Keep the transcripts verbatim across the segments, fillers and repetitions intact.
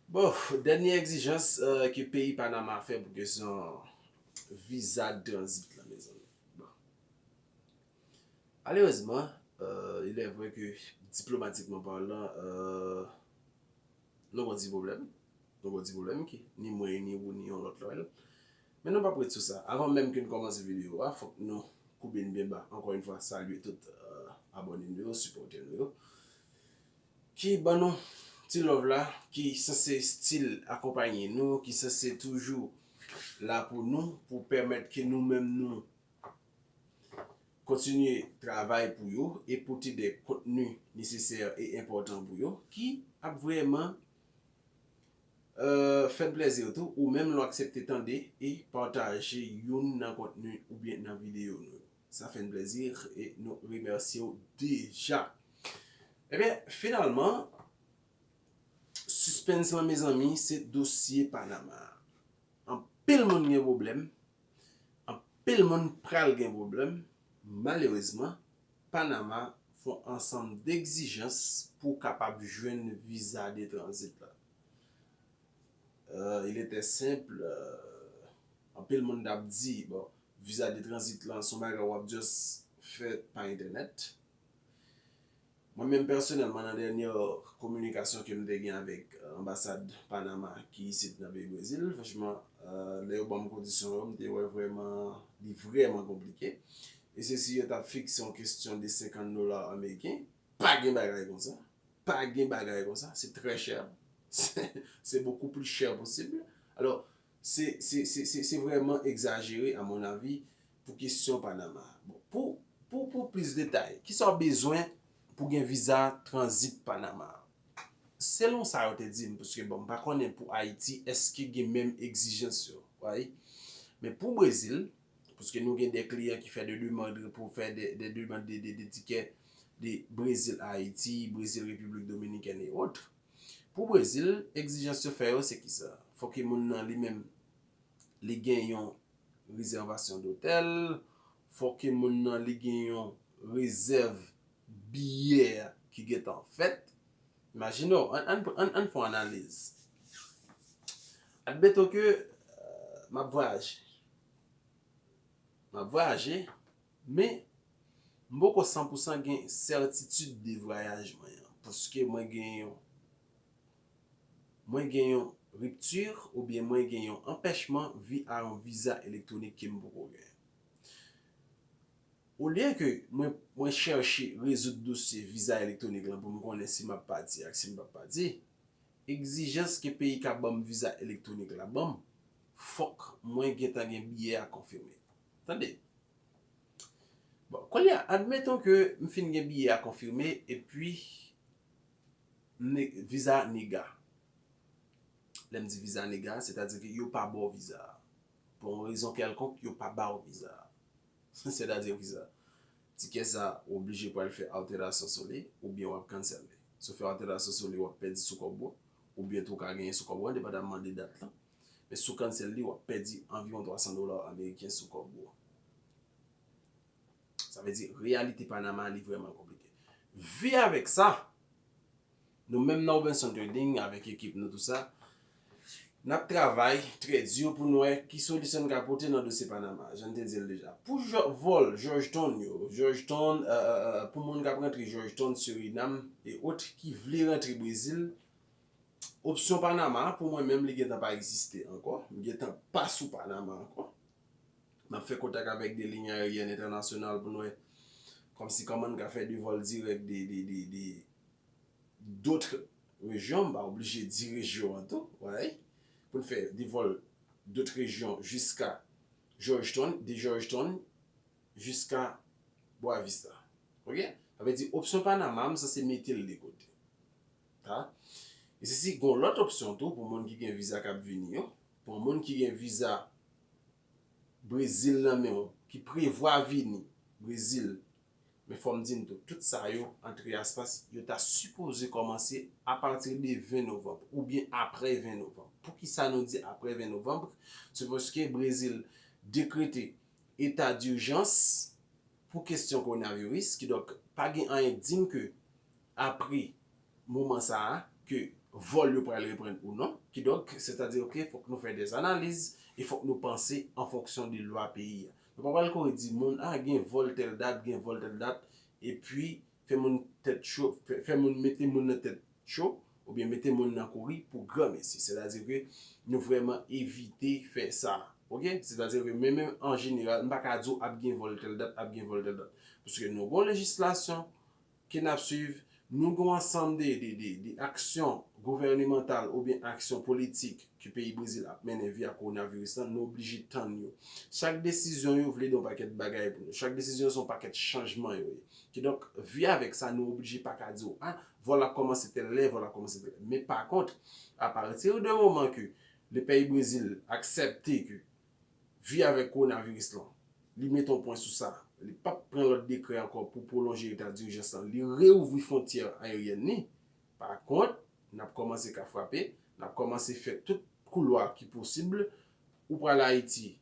Bon, dènye egzijans, euh, ke peyi Panama fè pou kesyon viza tranzit la, mezanmi. Bon. Malerezman, euh, il est vrai que, diplomatikman palan, euh, nou gon ti pwoblèm. Nou gon ti pwoblèm ki ni mwen, ni ou, ni yon lòt lòl. Men nou p ap ret sou sa. Avan menm ke n kòmanse videyo a, fòk nou koube n byen ba. Ankò yon fwa, salye tout, euh, abòne nou yo, sipòtè nou yo. Ki ban nou ti love la, ki sanse still akonpanye nou, ki sanse toujou la pou nou, pou pèmèt ke nou menm nou kontinye travay pou yo e pote de kontni nesesè e enpòtan pou yo, ki ap vrèman, euh, fè n plèzi tou, ou menm lè w aksepte tande e pataje youn nan kontni oubyen nan videyo nou yo. Sa fè n plèzi e nou remèsye w deja. Ebyen, finalman, sispens lan, mezanmi, se dosye Panama. Anpil moun gen pwoblèm, anpil moun pral gen pwoblèm. Malerezman, Panama fè yon ansanm degzijans pou w kapab jwenn viza de tranzit la. Euh, il était simple, euh, anpil moun t ap di, bon, viza de tranzit lan se yon bagay w ap just fè pa entènèt. Mwen menm pèsonèlman, nan dènyè kominikasyon ke m te gen avèk, euh, anbasad Panama ki isit nan peyi Brezil, franchman, euh, lè yo ban m kondisyon yo, m te wè vrèman, li vrèman konplike. E se si yo t ap fikse yon kesyon de senkant dola ameriken, pa gen bagay konsa. Pa gen bagay konsa. Se trè chè. Se, c'est beaucoup plus cher possible. Alò, se, se, se, se, se vrèman egzajere, à mon avis, pou kesyon Panama. Bon, pou, pou, pou plis detay, kisa w bezwen pou gen viza tranzit Panama? Selon sa yo te di m, paske, bon, m pa konnen pou Ayiti, èske gen menm egzijans yo, right? Men pou Brezil, paske nou gen de kliyan ki fè de demann pou fè de, de demann de, de, de tikè de Brezil Ayiti, Brezil Repiblik Dominikèn e ot. Pou Brezil, egzijans yo fè yo se kisa? Fòk ke moun nan li menm, li gen yon rezèvasyon dotèl, fòk ke moun nan li gen yon rezèv biyè ki gentan fèt. Imajine w, ann, ann, ann, ann fè yon analiz. Admeton ke, euh, m ap vwayaje. M ap vwayaje, men m poko san pou san gen sètitid de vwayaj mwen an, paske mwen gen yon, mwen gen yon ripti oubyen mwen gen yon anpèchman vi a yon viza elektwonik ke m poko genyen. Olye ke mwen, mwen chèche rezoud dosye viza elektwonik lan pou m konnen si m ap pati ak si m p ap pati, egzijans ke peyi k ap ban m viza elektwonik la ban m, fòk mwen gentan gen biyè a konfime. Tande. Bon, kounye a, admeton ke m fin gen biyè a konfime epi m ne-, viza a nega. Lè m di viza nega, sètadi ke yo pa ba w viza a. Pou yon rezon kèlkonk, yo pa ba w viza a. Sètadi ki sa? Tikè sa, ou oblije pral fè alterasyon sou li, oubyen w ap cancel li. Si w fè alterasyon sou li, w ap pèdi sou kòb ou, oubyen tou w ka genyen sou kòb ou, endepandamman de dat lan. Men si w cancel li, w ap pèdi anviwon twa san dola ameriken sou kòb ou. Sa vle di, reyalite Panama, li vrèman konplike. Vi avèk sa, nou menm nan Robinson Trading, avèk ekip nou, tou sa, n ap travay trè di pou n wè ki solisyon n ka pote nan dosye Panama, jan n te di l deja. Pou jò-, vòl Georgetown yo, Georgetown, euh, euh, euh, pou moun k ap rantre Georgetown, Surinam e ot ki vle rantre Brezil, opsyon Panama, pou mwen menm, li gentan pa egziste ankò. M gentan pa sou Panama ankò. M ap fè kontak avèk de liy ayeryèn entènasyonal pou n wè kòmsi kòman n ka fè de vòl dirèk de, de, de, de dòt rejyon, m pa oblije di rejyon an tou, right? Pou n fè de vòl dòt rejyon jiska Georgetown, de Georgetown jiska Boa Vista. Oke? Sa vle di opsyon Panama, m sanse mete l de kote. Ta? E se si gon lòt opsyon tou pou moun ki gen viza k ap vini yo, pou moun ki gen viza Brezil nan men w, ki prevwa vini Brezil, men fò m di n tou, tout sa yo, antre aspas, yo ta sipoze kòmanse apati de ven novanm oubyen apre ven novanm. Poukisa nou di apre ven novanm? Se paske Brezil dekrete eta dijans pou kesyon kowonaviris, kidonk pa gen anyen k di m ke apre moman sa a, ke vòl yo pral reprann ou non. Kidonk, sètadi ke fòk nou fè dè analiz e fòk nou panse an fonksyon de lwa peyi a. Nou pa pral kouri di moun, a, gen vòl tèl dat, gen vòl tèl dat, epi fè moun tèt cho, fè, fè moun mete moun nan tèt cho, oubyen mete moun nan kouri pou granmesi. Sètadi ke nou vrèman evite fè sa. Oke? Sètadi ke men menm an jeneral, m pa ka di w ap gen vòl tèl dat, ap gen vòl tèl dat. Paske nou gen yon lejislasyon ke n ap swiv, nou gen yon ansanm de, de, de, de aksyon gouvènemantal oubyen aksyon politik ke peyi Brezil ap mennen via kowonaviris lan, nou oblije tann yo. Chak desizyon yo vle di yon pakèt bagay pou nou. Chak desizyon se yon pakèt chanjman yo ye. Kidonk, via avèk sa, nou oblije pa ka di w, a, vòl la kòmanse tèl lè, vòl la kòmanse tèl lè. Men pa kont, apati de moman ke le peyi Brezil aksepte ke vi avèk kowonaviris lan, li mete yon pwen sou sa. Li p ap pran lòt dekrè ankò pou pwolonje eta dijans lan. Li reouvri fwontyè ayeryèn li. Pa kont, n ap kòmanse ka frape, n ap kòmanse fè tout koulwa ki posib. Ou pral Ayiti,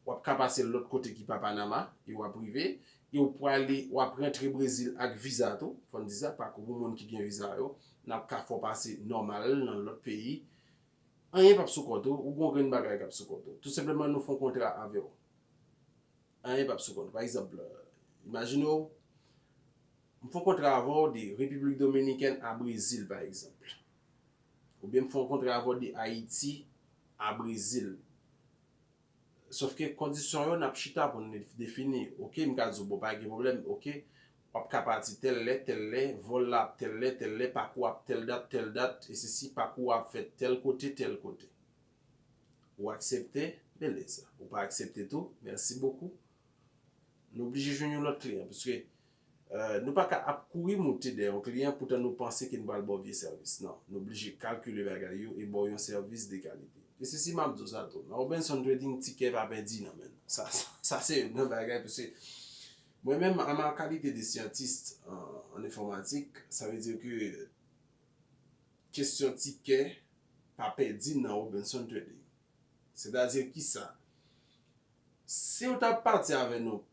w ap ka pase lòt kote ki pa Panama, e w ap rive, e w prale, w ap rantre Brezil ak viza tou, fò n di sa, pakou pou moun ki gen viza yo, n ap ka fè w pase nòmal nan lòt peyi. Anyen p ap sou kont ou, ou gon grenn bagay k ap sou kont ou. Tou senpleman, nou fè yon kontra avè w. Anyen p ap sou kont ou. Pa egzanp, imajine w, m fè yon kontra avè w de Repiblik Dominikèn a Brezil, pa egzanp. Oubyen m fè yon kontra avè w de Ayiti a Brezil. Sòf ke kondisyon yo, n ap chita pou n defini. Oke, m ka di w, bon, pa gen pwoblèm, oke, w ap ka pati tèl lè, tèl lè, vòl la ap tèl lè, tèl lè, pakou ap tèl dat, tèl dat, e sesi, pakou ap fèt tèl kote, tèl kote. Ou aksepte, beleza. Ou pa aksepte tou, mèsi bokou. Nou oblije jwenn yon lòt kliyan, paske, eh, nou pa ka ap kouri moute dèyè yon kliyan, poutan nou panse ke n pral ba w vye sèvis. Non, nou oblije kalkile bagay yo e ba w yon sèvis de kalite. E se si m ap di w sa tou. Nan Robinson Trading, tikè pa pèdi nan men nou. Sa, sa, sa se youn nan bagay, paske mwen menm, an ma kalite de syantis an, an enfòmatik, sa vle di ke kesyon tikè pa pèdi nan Robinson Trading. Sètadi ki sa? Si w t ap pati avè nou,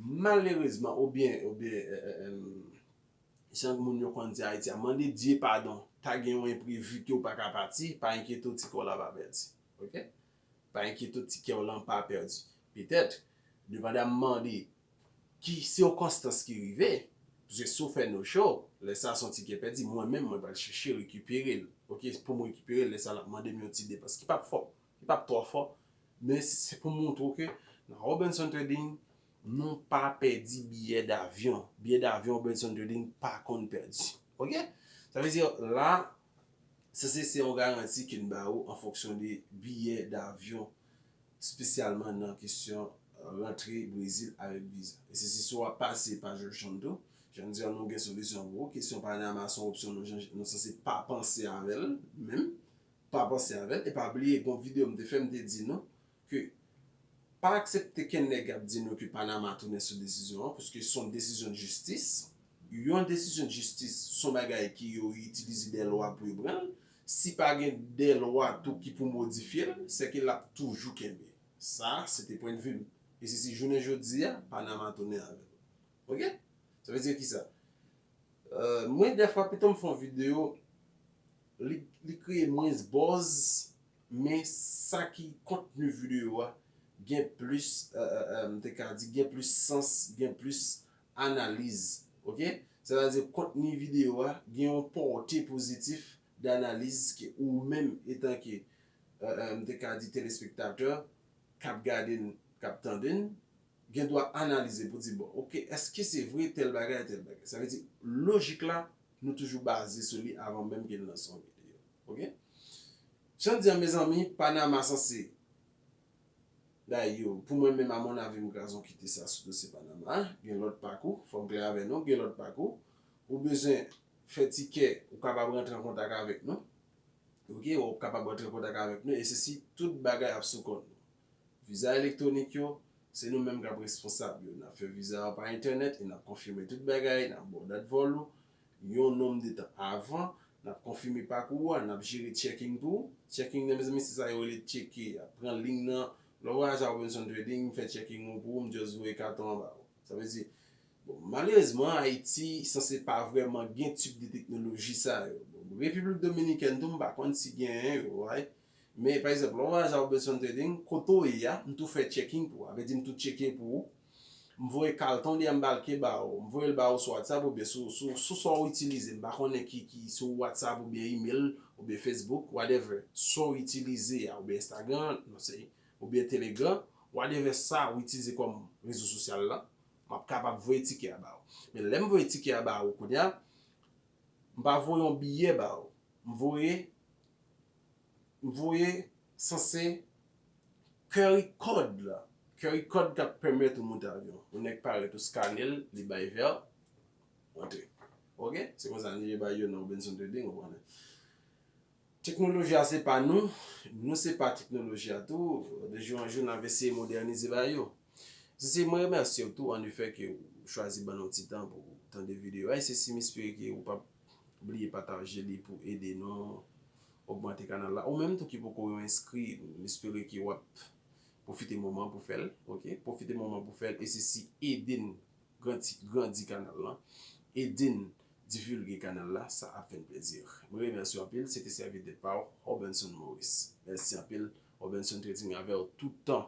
malerezman, oubyen, oubyen, eh, eh, em, jan moun yo konn di Ayiti a, mande Dye padon, ta gen yon enprevi ke w pa ka pati, pa enkyete w, tikè w la pa pèdi. Oke? Pa enkyete w, tikè w lan pa pèdi. Petèt, depandaman de ki sikonstans ki rive, paske si w fè no show, lè sa a se yon tikè pèdi, mwen menm, mwen pral chèche rekipere l. Oke, pou m rekipere l, lè sa a l ap mande m yon ti depans ki p ap fò, ki p ap twò fò, men se pou montre w ke nan Robinson Trading, nou pa pèdi biyè davyon. Biyè davyon Robinson Trading pa konn pèdi. Oke? Sa vle di, la, sa se, se yon garanti ke n ba ou an fonksyon de biyè davyon, espesyalman nan kesyon, eh, rantre Brezil avèk viza. E se si w ap pase pa Georgetown tou, jan m di a, nou gen solisyon pou ou. Kesyon Panama se yon opsyon nou, nou sanse pa panse avè l menm. Pa panse avè l. E pa bliye, gon videyo m te fè, m te di nou ke pa aksepte kenn nèg ap di nou ke Panama tounen sou desizyon an, paske se yon desizyon de jistis. Yon desizyon de jistis, se yon bagay ke yo itilize de lwa pou yo pran l. Si pa gen de lwa tou ki pou modifye l, se ke l ap toujou kenbe. Sa, se te pwennvi m. E se si jounen jodi a, Panama tounen avè l. Oke? Sa vle di ki sa? Eh, mwen, dèfwa, pito m fè yon videyo, li, li kreye mwens buzz, men sa ki kontni videyo a gen plis, eh, eh, eh, m te ka di, gen plis sans, gen plis analiz. Oke? Sètadi, kontni videyo a gen yon pòte pozitif danaliz ke ou menm, etanke, eh, eh, m te ka di, telespektatè, k ap gade n, k ap tande n, gen dwa analize pou di, bon, oke, èske se vre tèl bagay, tèl bagay? Sa vle di, lojik la, nou toujou baze sou li avan menm ke n lanse yon videyo. Oke? Jan m di a, mezanmi, Panama sanse, dayè, pou mwen menm, amonnavi, m kraze yon kite sa sou dosye Panama. Gen lòt pakou, fò m klè avè nou, gen lòt pakou. Ou bezwen fè tikè, ou kapab rantre an kontak avèk nou. Oke, ou kapab rantre an kontak avèk nou, e se si tout bagay ap sou kont nou. Viza elektwonik yo, se nou menm k ap responsab yo. N ap fè viza yo pa entènèt e n ap konfime tout bagay, n ap ba w dat vòl ou yon nonm de tan avan, n ap konfime pakou a, n ap jere checking pou ou. Checking nan, mezanmi, se sa yo rele tcheke a. Pran liy nan, lè w vwayaje a Robinson Trading, m fè checking ou pou ou, m just voye katon an ba ou. Sa vle di, bon, malerezman, Ayiti sanse pa vrèman gen tip de teknoloji sa yo. Bon, Repiblik Dominikèn tou, m pa konn si genyen yo, right? Men, pa egzanp, lè w voyaje a Robinson Trading, kote w ye a, m tou fè checking pou ou. Sa vle di m tou tcheke pou ou. M voye kalton de anbalke ba ou. M voye l ba ou sou WhatsApp oubyen sou, sou, sou sa w itilize. M pa konnen ki, ki sou WhatsApp oubyen email oubyen Facebook, whatever. Sa w itilize a, oubyen Instagram, non, se, oubyen Telegram, whatever sa w itilize kòm rezo sosyal la, m ap kapab voye tikè a ba ou. Men lè m voye tikè a ba ou kounye a, m pa voye yon biyè ba ou. M voye, m voye sanse QR code la. QR code k ap pèmèt ou monte avyon. Yon nèg parèt ou skane l, li bay vè, antre. Ok? Se konsa nou ye bay yo nan Robinson Trading, ou konnen. Teknoloji a se pa nou, nou se pa teknoloji a tou. De jou an jou, n ap eseye modènize bagay yo. Sisi, mwen remèsye w tou, an efè ke ou chwazi ban nou ti tan pou w tande videyo a. E Sisi, m espere ke ou p ap bliye pataje li pou ede nou ogmante kanal la. Ou menm tou ki poko yon enskri, m espere ke w ap pwofite moman pou fè l, ok? Pwofite moman pou fè l, e Sisi ede n grandi, grandi kanal lan, ede n divilge kanal la, sa ap fè n plezi. Mwen remèsye w anpil, se te sèvitè pa w, Robinson Maurice. Mèsi anpil, Robinson Trading avè w tout tan.